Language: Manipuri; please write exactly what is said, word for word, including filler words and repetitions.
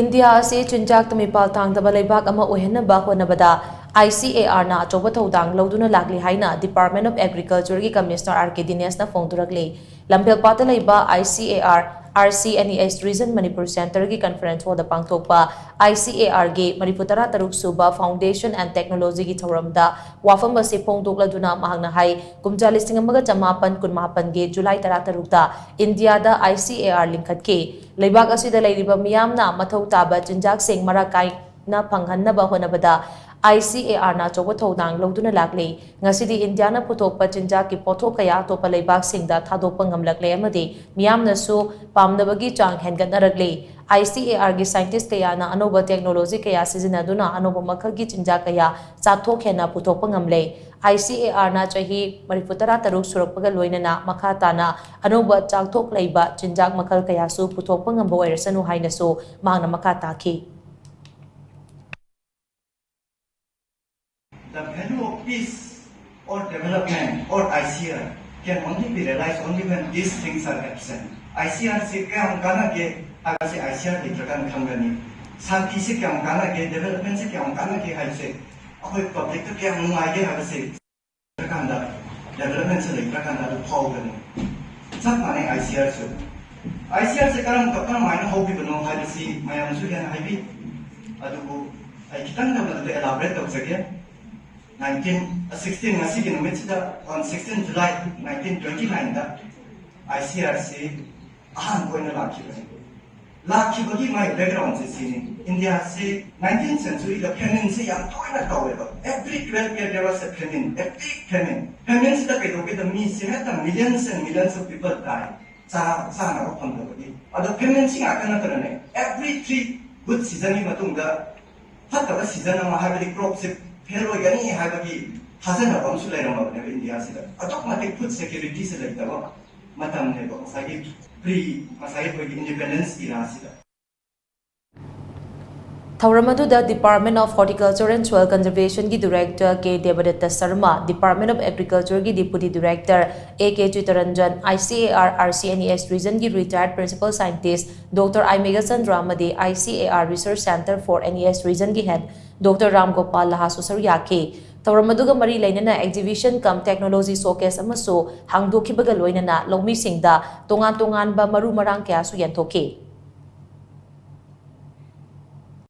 ꯏꯟꯗꯤꯌꯥ ꯑꯁꯤ ꯆꯤꯟꯖꯥꯛꯇ ꯃꯤꯄꯥꯜ ꯊꯥꯡꯗꯕ ꯂꯩꯕꯥꯛ ꯑꯃ ꯑꯣꯏꯍꯟꯅꯕ ꯍꯣꯠꯅꯕꯗ ICAR ꯅ ꯑꯆꯧꯕ ꯊꯧꯗꯥꯡ ꯂꯧꯗꯨꯅ ꯂꯥꯛꯂꯤ ꯍꯥꯏꯅ Department of Agriculture ꯒꯤ Commissioner R K Dinesh ꯅ ꯐꯣꯡꯗꯣꯔꯛꯂꯤ꯫ ꯂꯝꯐꯦꯜꯄꯥꯠꯇ ꯂꯩꯕ ICAR RCNES Region Manipur Centre ꯒꯤ Conference Hall ꯗ ꯄꯥꯡꯊꯣꯛꯄ ICAR ꯒꯤ ꯃꯔꯤꯐꯨ ꯇꯔꯥ ꯇꯔꯨꯛ ꯁꯨꯕ Foundation and Technology ꯒꯤ ꯊꯧꯔꯝꯗ ꯋꯥꯐꯝ ꯑꯁꯤ ꯐꯣꯡꯗꯣꯛꯂꯗꯨꯅ ꯃꯍꯥꯛꯅ ꯍꯥꯏ, ꯀꯨꯝꯖꯥ ꯂꯤꯁꯤꯡ ꯑꯃꯒ ꯆꯃꯥꯄꯟ ꯀꯨꯟꯃꯥꯄꯟꯒꯤ July ꯇꯔꯥꯇꯔꯨꯛꯇ ꯏꯟꯗꯤꯌꯥꯗ ICAR ꯂꯤꯡꯈꯠꯈꯤ꯫ ꯂꯩꯕꯥꯛ ꯑꯁꯤꯗ ꯂꯩꯔꯤꯕ ꯃꯤꯌꯥꯝꯅ ꯃꯊꯧ ꯇꯥꯕ ꯆꯤꯟꯖꯥꯛꯁꯤꯡ ꯃꯔꯥꯡ ꯀꯥꯏꯅ ꯐꯪꯍꯟꯅꯕ ꯍꯣꯠꯅꯕꯗ ICAR ꯅ ꯑꯆꯧꯕ ꯊꯧꯗꯥꯡ ꯂꯧꯗꯨꯅ ꯂꯥꯛꯂꯤ꯫ ꯉꯁꯤꯗꯤ ꯏꯟꯗꯤꯌꯥꯅ ꯄꯨꯊꯣꯛꯄ ꯆꯤꯟꯖꯥꯛꯀꯤ ꯄꯣꯠꯊꯣꯛ ꯀꯌꯥ ꯑꯇꯣꯞꯄ ꯂꯩꯕꯥꯛꯁꯤꯡꯗ ꯊꯥꯗꯣꯛꯄ ꯉꯝꯂꯛꯂꯦ ꯑꯃꯗꯤ ꯃꯤꯌꯥꯝꯅꯁꯨ ꯄꯥꯝꯅꯕꯒꯤ ꯆꯥꯡ ꯍꯦꯟꯒꯠꯅꯔꯛꯂꯤ꯫ ICAR ꯒꯤ scientist ꯀꯌꯥꯅ ꯑꯅꯧꯕ technology ꯀꯌꯥ ꯁꯤꯖꯤꯟꯅꯗꯨꯅ ꯑꯅꯧꯕ ꯃꯈꯜꯒꯤ ꯆꯤꯟꯖꯥꯛ ꯀꯌꯥ ꯆꯥꯊꯣꯛ ꯍꯦꯟꯅ ꯄꯨꯊꯣꯛꯄ ꯉꯝꯂꯦ꯫ ICAR ꯅ ꯆꯍꯤ ꯃꯔꯤꯐꯨ ꯇꯔꯥ ꯇꯔꯨꯛ ꯁꯨꯔꯛꯄꯒ ꯂꯣꯏꯅꯅ ꯃꯈꯥ ꯇꯥꯅ ꯑꯅꯧꯕ ꯆꯥꯊꯣꯛ ꯂꯩꯕ ꯆꯤꯟꯖꯥꯛ ꯃꯈꯜ ꯀꯌꯥꯁꯨ ꯄꯨꯊꯣꯛꯄ ꯉꯝꯕ ꯑꯣꯏꯔꯁꯅꯨ ꯍꯥꯏꯅꯁꯨ ꯃꯍꯥꯛꯅ ꯃꯈꯥ ꯇꯥꯈꯤ꯫ The value of peace or development or ICAR can only be realized only when these things are absent. ICAR ꯁꯤ ꯀꯌꯥꯝ ꯀꯥꯟꯅꯒꯦ ꯍꯥꯏꯕꯁꯤ ICAR ꯂꯩꯇ꯭ꯔꯀꯥꯟꯗ ꯈꯪꯒꯅꯤ꯫ ꯁꯥꯟꯇꯤꯁꯤ ꯀꯌꯥꯝ ꯀꯥꯟꯅꯒꯦ, development ꯁꯤ ꯀꯌꯥꯝ ꯀꯥꯟꯅꯒꯦ ꯍꯥꯏꯕꯁꯦ ꯑꯩꯈꯣꯏ public ꯇ ꯀꯌꯥꯝ ꯅꯨꯡꯉꯥꯏꯒꯦ ꯍꯥꯏꯕꯁꯦ ꯂꯩꯇ꯭ꯔꯀꯥꯟꯗ, development ꯁꯤ ꯂꯩꯇ꯭ꯔꯀꯥꯟꯗ ꯑꯗꯨ ꯐꯥꯎꯒꯅꯤ꯫ ꯆꯞ ꯃꯥꯟꯅꯩ ICAR ꯁꯨ꯫ ICAR ꯁꯦ ꯀꯔꯝ ꯀꯔꯝꯍꯥꯏꯅ ꯍꯧꯈꯤꯕꯅꯣ ꯍꯥꯏꯕꯁꯤ ꯃꯌꯥꯝꯁꯨ ꯍꯦꯟꯅ ꯍꯥꯏꯕꯤ꯫ ꯑꯗꯨꯕꯨ ꯑꯩ ꯈꯤꯇꯪꯗ ꯃꯗꯨꯗ elaborate ꯇꯧꯖꯒꯦ꯫ Nineteen sixteen, ꯉꯁꯤꯒꯤ ꯅꯨꯃꯤꯠꯁꯤꯗ, on sixteen July nineteen twenty nine the ICAR ꯁꯤ ꯑꯍꯥꯟꯕ ꯑꯣꯏꯅ ꯂꯥꯛꯈꯤꯕꯅꯤ꯫ ꯂꯥꯛꯈꯤꯕꯒꯤ ꯃꯥꯒꯤ background ꯁꯦ ꯁꯤꯅꯤ꯫ ꯏꯟꯗꯤꯌꯥꯁꯤ nineteenth century ꯗ famine ꯁꯦ ꯌꯥꯝ ꯇꯣꯏꯅ ꯇꯧꯋꯦꯕ꯫ Every twelve year there was a famine, a big famine. Famine ꯁꯤꯗ ꯀꯩꯗꯧꯒꯦꯗ, ꯃꯤꯁꯦ ꯍꯦꯛꯇ millions and millions of people die꯫ ꯆꯥ-, ꯆꯥꯅꯕ ꯐꯪꯗꯕꯒꯤ꯫ ꯑꯗꯣ famine ꯁꯤ ꯉꯥꯛꯇ ꯅꯠꯇꯅꯅꯦ, every three good season ꯒꯤ ꯃꯇꯨꯡꯗ ꯐꯠꯇꯕ season ꯑꯃ, ꯍꯥꯏꯕꯗꯤ crop ꯁꯦ fail ꯑꯣꯏꯒꯅꯤ ꯍꯥꯏꯕꯒꯤ ꯊꯥꯖꯅꯕ ꯑꯃꯁꯨ ꯂꯩꯔꯝꯃꯕꯅꯦꯕ ꯏꯟꯗꯤꯌꯥꯁꯤꯗ꯫ ꯑꯗꯨꯛ ꯃꯇꯤꯛ food security ꯁꯦ ꯂꯩꯇꯕ ꯃꯇꯝꯅꯦꯕ ꯉꯁꯥꯏꯒꯤ pre, ꯉꯁꯥꯏꯒꯤ ꯑꯩꯈꯣꯏꯒꯤ independence era ꯁꯤꯗ꯫ ꯊꯧꯔꯝ ꯑꯗꯨꯗ Department of Horticulture and Soil Conservation ꯒꯤ Director K Devadatta Sharma, Department of Agriculture ꯒꯤ Deputy Director A K Chitaranjan, I C A R R C N E S Region ꯒꯤ Retired Principal Scientist Doctor I Meghachandra ꯑꯃꯗꯤ I C A R Research Center for N E S Region ꯒꯤ Head Doctor Ram Gopal Laha ꯁꯨ ꯁꯔꯨꯛ ꯌꯥꯈꯤ꯫ ꯊꯧꯔꯝ ꯑꯗꯨꯒ ꯃꯔꯤ ꯂꯩꯅꯅ exhibition cum technology showcase ꯑꯃꯁꯨ ꯍꯥꯡꯗꯣꯛꯈꯤꯕꯒ ꯂꯣꯏꯅꯅ ꯂꯧꯃꯤꯁꯤꯡꯗ ꯇꯣꯉꯥꯟ ꯇꯣꯉꯥꯟꯕ ꯃꯔꯨ ꯃꯔꯥꯡ ꯀꯌꯥꯁꯨ ꯌꯦꯟꯊꯣꯛꯈꯤ꯫